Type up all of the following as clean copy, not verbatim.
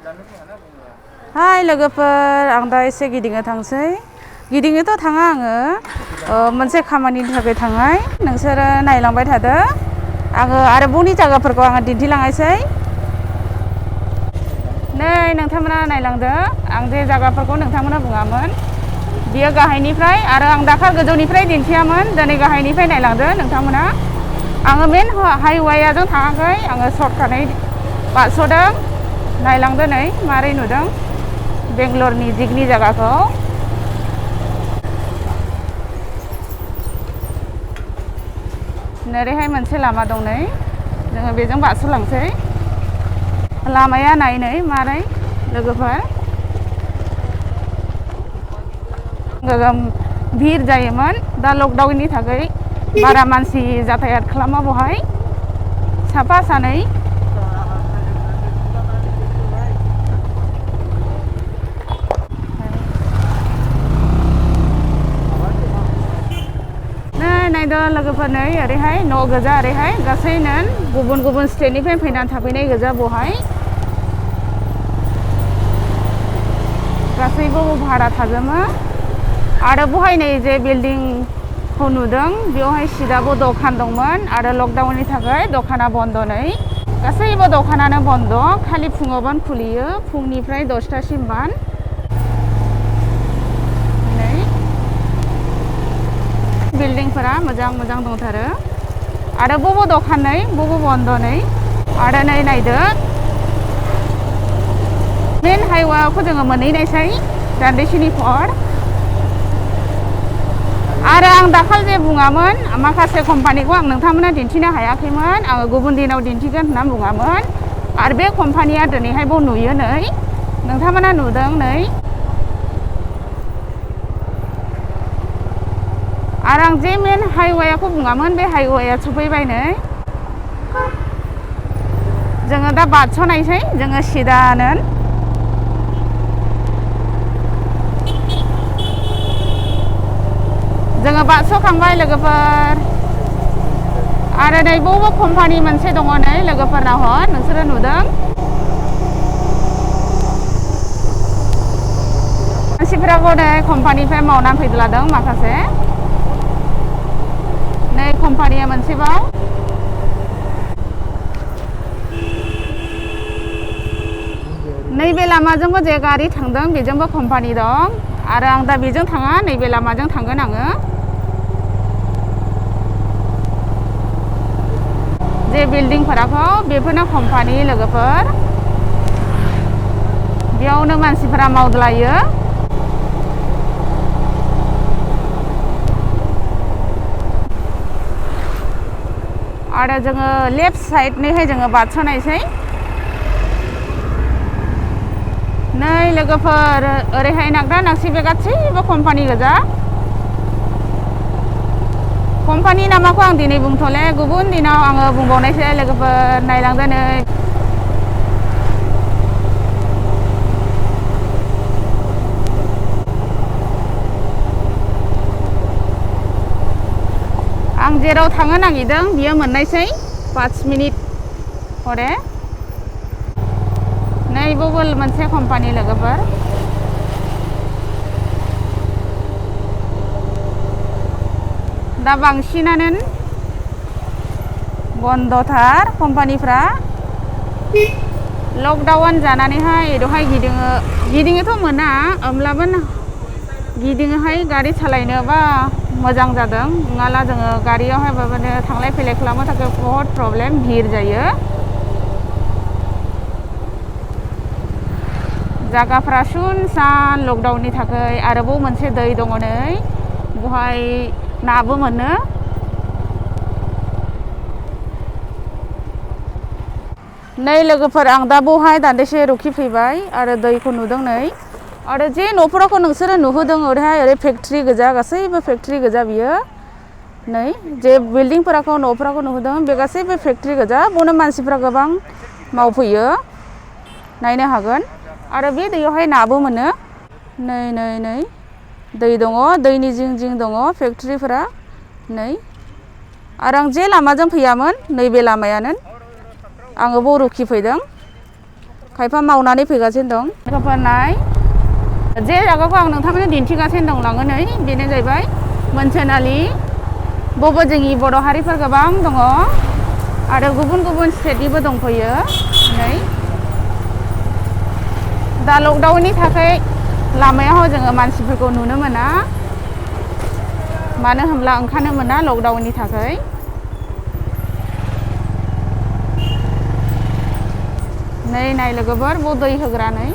Hai लोगोफोर आं दा एसे गिदिंनो थांसै गिदिंनोथ' थाङा आङो मोनसे खामानिनि थाखाय थांनाय नोंसोरो नायलांबाय थादो आङो आरोबावनि जायगाफोरखौ आङो दिन्थिलांनोसै नै नोंथांमोना नायलांदो आं जे जायगाफोरखौ नोंथांमोना बुङामोन बियो गाहायनिफ्राय आरो आं दाखार गोजौनिफ्राय दिन्थियामोन दिनै गाहायनिफ्राय नायलांदो नोंथांमोना आङो मेन हाइवेजों थाङाखै आङो सर्टकाटै बारस'दों नायलांदो नै मारै नुदों बेंगलरनि दिगनि जायगाखौ नोरैहाय मोनसे लामा दं नै जोङो बेजों बारस'लांसै लामाया नाय मारै लोगोफोर गोगोम भिर जायोमोन दा लकडाउननि थाखाय बारा मानसि जाथायात खालामा बहाय साफा सानै नायदो लोगोफोर नै ओरैहाय न' गोजा ओरैहाय गासैनो गुबुन गुबुन स्टेटनिफ्राय फैनानै थाफैनाय गोजा बहाय गासैबो भारा थाजोबो आरो बहाय नै जे बिल्डिंखौ नुदों बेवहाय सिदाबो दखान दंमोन आरो लकडाउननि थाखाय दखाना बन्द नै गासैबो दखानानो बन्द खालि फुङाव बान खुलियो फुंनिफ्राय 10टासिम बान बिल्डिंफोरा मोजां मोजां दंथारो आरो बबो दखान नै बबो बन्द नै आरो नै नायदो मेन हाइवेखौ जोङो मोनहैनायसै दान्दिसेनि पर आरो आं दाखाल जे बुङामोन माखासे कम्पानिखौ आं नोंथांमोना दिन्थिनो हायाखैमोन आङो गुबुन दिनाव दिन्थिगोन होनना बुङामोन आरो बे कम्पानिया दिनैहायबो नुयो नै नोंथांमोना नुदों नै आरो आं जे मेन हाइवेखौ बुङामोन बे हाइवेया सफैबाय नै जोङो दा बारस'नायसै जोङो सिदानो जोङो बारस'खांबाय लोगोफोर आरो नै बबो कम्पानि मोनसे दङ नै लोगोफोरनाव हर नोंसोरो नुदों मानसिफोराबो नै कम्पानिनिफ्राय मावनानै फैदों माखासे नै कम्पानिया मोनसेबाव नैबे लामाजोंबो जे गारि थांदों बेजोंबो कम्पानि दं आरो आं दा बेजों थाङा नैबे लामाजों थांगोन आङो जे बिल्डिंफोराखौ बेफोरनो कम्पानि लोगोफोर बेयावनो मानसिफोरा मावद्लायो आरो जोङो लेफ्ट साइडनिहाय जोङो बारस'नायसै नै लोगोफोर ओरैहाय नागदा नागसि बे गासैबो कम्पानि गोजा कम्पानि नामाखौ आं दिनै बुंथ'ले गुबुन दिनाव आङो बुंबावनायसै लोगोफोर नायलांदो नै आं जेराव थांनो नागिरदों बियो मोननायसै 5 मिनिट हरे नै बबो मोनसे कम्पानि लोगोफोर दा बांसिनानो बन्दथार कम्पानिफ्रा लकडाउन जानानैहाय दहाय गिदिङोथ' मोना होमब्लाबो गिदिङोहाय गारि सालायनोबा मोजां जादों नङाला जोङो गारियावहाय माने थांलाय फैलाय खालामनो थाखाय बहुत प्रब्लेम भिर जायो जायगाफ्रा सुनसान लकडाउननि थाखाय आरोबाव मोनसे दै दङ नै बहाय नाबो मोनो नै लोगोफोर आं दा बहाय दान्दिसे रुखिफैबाय आरो दैखौ नुदों नै आरो जे न'फोरखौ नोंसोरो नुहोदों ओरैहाय ओरै फेक्ट्रि गोजा गासैबो फेक्ट्रि गोजा बियो नै जे बिल्डिंफोरखौ न'फोरखौ नुहोदों बे गासैबो फेक्ट्रि गोजा बेयावनो मानसिफ्रा गोबां मावफैयो नायनो हागोन आरो बे दैयावहाय नाबो मोनो नै नै नै दै दङ दैनि जिं जिं दङ फेक्ट्रिफोरा नै आरो आं जे लामाजों फैयामोन नैबे लामायानो आङो बरुखि फैदों खायफा मावनानै फैगासिनो दं लोगोफोरनाय जे जायगाखौ आं नोंथांमोननो दिन्थिगासिनो दं लाङो नै बेनो जाहैबाय मोनसेनालि बबो जोंनि बर' हारिफोर गोबां दङ आरो गुबुन गुबुन स्टेटनिबो दंफैयो नै दा लकडाउननि थाखाय लामायाव जोङो मानसिफोरखौ नुनो मोना मानो होनब्ला ओंखारनो मोना लकडाउननि थाखाय नै नाय लोगोफोर ब दै होग्रा नै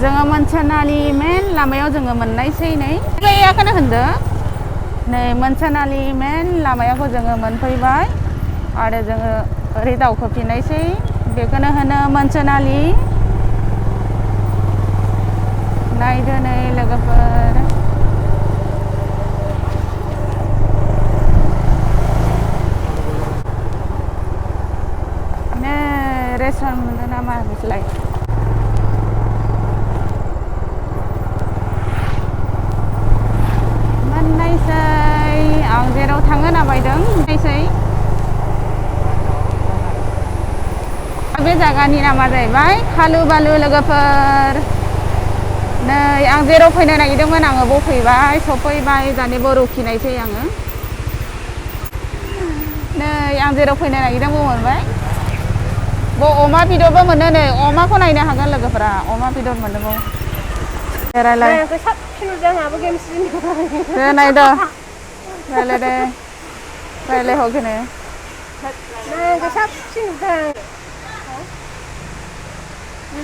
जोङो मोनसेनालि मेन लामायाव जोङो मोननायसै नै बेखौनो होनदो नै मोनसेनालि मेन लामायाव जोङो मोनफैबाय आरो जोङो ओरै दावखोफिननायसै बेखौनो होनो मोनसेनालि नायदो नै लोगोफोर नै रेस्टुरेन्ट मोनदों नामा बिसलाय आं जेराव थांनो नामायदों नायसै बे जायगानि नामा जाहैबाय खालु बालु लोगोफोर नै आं जेराव फैनो नागिरदोंमोन आङो बाव फैबाय सफैबाय दानिबो रुखिनायसै आङो नै आं जेराव फैनो नागिरदों बाव मोनबाय बाव अमा बेदरबो मोनो नै अमाखौ नायनो हागोन लोगोफोरा अमा बेदर मोनो बाव रायलाय नायदो रायलाय दे रायलाय हगोनो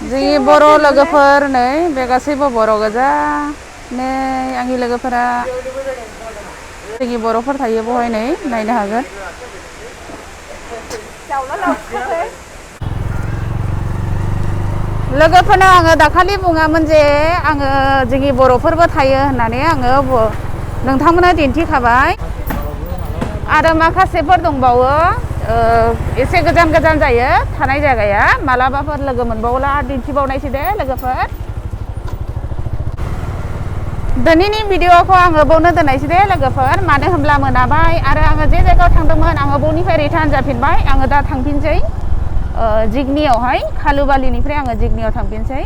जोंनि बर' लोगोफोर नै बे गासैबो बर' गोजा नै आंनि लोगोफोरा जोंनि बर'फोर थायो बहाय नै नायनो हागोन लोगोफोरनो आङो दाखालि बुङामोन जे आङो जोंनि बर'फोरबो थायो होननानै आङो नोंथांमोननो दिन्थिखाबाय आरो माखासेफोर दंबावो एसे गोजान गोजान जायो थानाय जायगाया मालाबाफोर लोगो मोनबावला दिन्थिबावनायसै दे लोगोफोर दिनैनि भिडिअखौ आङो बावनो दोननायसै दे लोगोफोर मानो होनब्ला मोनाबाय आरो आङो जे जायगायाव थांदोंमोन आङो बावनिफ्राय रिटार्न जाफिनबाय आङो दा थांफिनसै जिगनियावहाय खालुबालिनिफ्राय आङो जिगनियाव थांफिनसै